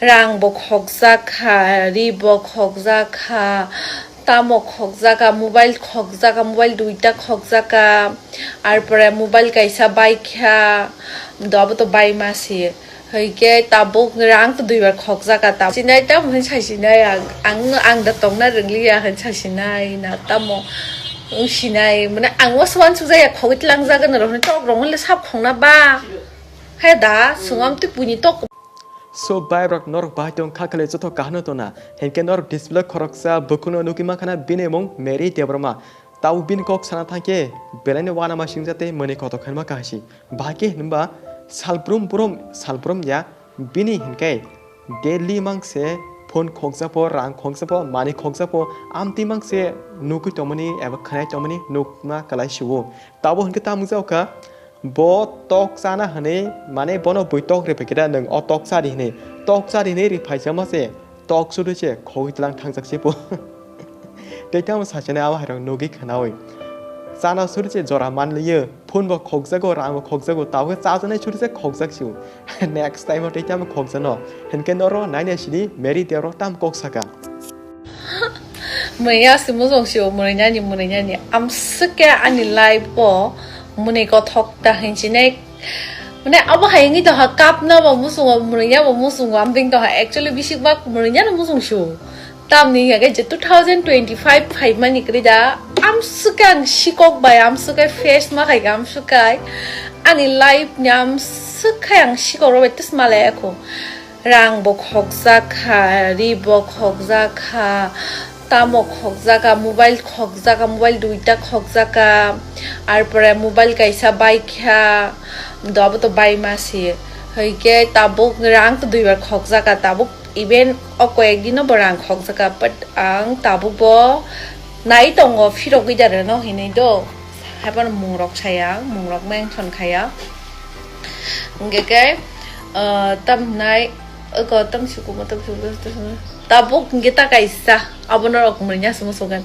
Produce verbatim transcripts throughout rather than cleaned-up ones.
Rang bo khokjak kha, ri bo khokjak kha, tamo khokjak kha, mobile khokjak kha, mobile duita khokjak kha, arpore mobile kaisa bai kha, do abo to bai ma se. Hai khe tabuk rang to duibar khokjak kha, tabuk sinai tamo hwn sai sinai ang, ang, ang da tongna rwngliya hwn sai sinai na tamo wng sinai, mane ang o swan sujaya khogwi tlangjak gana rok hwnwi tok rok hwnle sap khongna ba. Hai da, sungam twi buini tok. So, bhai rok, norok bahai tong kha khlai joto kaham no tona. Hinkhe norok display khoroksa bukhukno nugwi mankha na bini mung Mary Debbarma. Tabo bini kok sana thangkhe belaino uanama singjak tei mwnwi kotor khaima kaham si. Bahai khe hinba salbrum brum, salbrum ya bini hinkhe daily mangse phone khokjapo, rang khokjapo, mani khokjapo, amtwi mangse nugwi tongmani eba khwnai tongmani nukma kwlai sio. Tabo hinkhe tamo wngjago kha, bo tok chana hwnwi, mane bono bui tok rwphaikhe da, nwng o tok chadi hwnwi, tok chadi hwnwi rwphaijakma se, tok chudui se khogwi tlang thangjak se bo. Tei tamo sachani abo hairok nugwi khwnaui. Chana chudui se jora manliyo, phone bo khokjago, rang bo khokjago, tabukhe chajaknai chudui se khokjak sio. Next time o tei tamo khokjano. Hinkhe noro naina sidi Mary Debbarma tam kok saka. Mwnwi ya se mujung sio, mwnwi nani, mwnwi nani. Amswk khe ani life o mwnwi kothok ta hinsinai. Mane abo hai wngwi tongkha, kapna bo muchungo, mwnwi ya bo muchungo, amtwing tongkha. Actually, bisi bak mwnwi ya no muchung sio. Tamni hwnkhe je two thousand twenty-five phaimani kwrwi da, amswk khe ang sikok bai, amswk khe face ma khaikha, amswk khe ani life ni amswk khe ang sikok rok bai twisma lai kho. Rang bo khokjak kha, ri bo khokjak kha, tamo khokjak kha, mobile khokjak kha, mobile duita khokjak kha, arpore mobile kaisa bai kha, do abo to bai ma se. Hai khe tabuk rang to duibar khokjak kha, tabuk even o koyek dino bo rang khokjak kha, but ang tabuk bo nai tongo, phirogwi da rwno hinwi do. Haiphano mungrok saya, mungrok mention khaya. Hingke ke, ah, tam hinai, oko tam sukumo, tam sukumo, tam sukumo. Tabuk hingke ta kaisa, abono rok manya sumo sogan.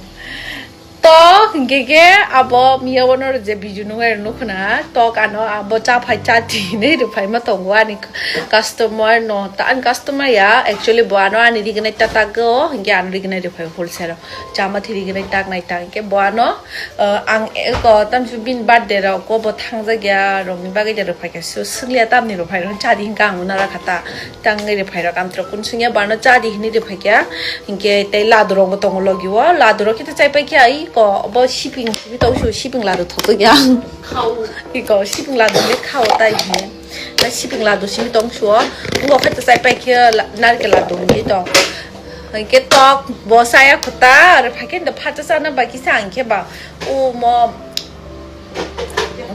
To hingke ke abo miya bono je biju nungai nukhuna, tok ano abo cha phai cha ti hinwi rwphai ma tongo ani customer no, ta ani customer ya, actually bo ano ani rignai ta tago, hingke ano rignai rwphai wholesale o. Chama thiri gwnai tak nai tak, hingke bo ano, ah, ang eko tamsu bini birthday rok o bo thangjak ya, rokni bagwi de rwphai kha, so swngya tamni rwphai rok chadi hingka ang nara kha ta, tangwi rwphai rok amtwrok kun swngya bo ano chadi hinwi rwphai kha, hingke tei ladu rok bo tongo logi o, ladu rok khe ta chaipai kha, iko bo siping siping tong su siping ladu thokjak ya, iko siping ladu le khao tai hinwi, na siping ladu simi tong su o, bo khe ta chaipai kha la-, narikhe ladu hinwi tong. Hingke tok bo saya kota, aro phaikhe da phacha chana baki sa hingke ba, o mo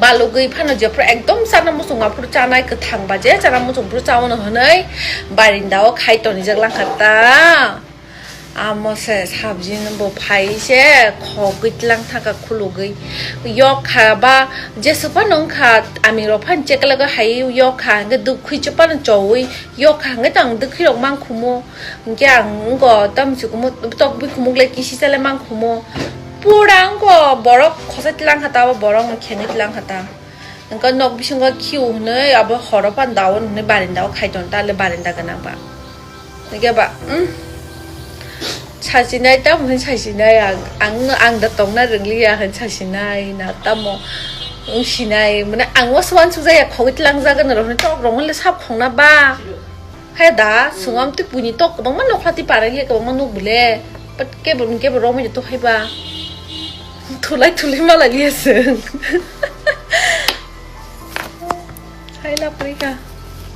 balugwi phano jephru ekdom chana muchung aphuru chanai kwthang ba je chana muchung phuru chaono hwnwi barinda o khai tonijak langkha ta. Amo se sabji no bo phai se khogwi tlang thangkha khulugwi yok kha ba jesuk phano wngkha ami rok phano chekla hai yok kha hingke dukhui chopano chowi yok kha hingke tang dukhui rok mangkhumu. Hingke ang wngkha tamsi kumuk tok bui kumuk le kisi sale mangkhumu. Pura wngkha borok khosai tlang kha ta, borok no khenui tlang kha ta. Hingke nok bisingo khiu hinui abo horo phan daun hinui barinda o khai ton ta le barinda gwnang ba. Hingke ba, um, sachinai tamo hinui sachinai ang, ang, ang da tongna rwngliya hinui sachinai na tamo wng sinai. Mane ang o swan sujaya khogoi tlang jaga na rok hinui tok rok hinui le sap khongna ba. Hai da, sungam twi buini tok kwbangma nokla twi parai liya kwbangma nuk bole. But kebo, kebo romwi de to hai ba. Thulai thulai malai liya se. Hai la pori ka.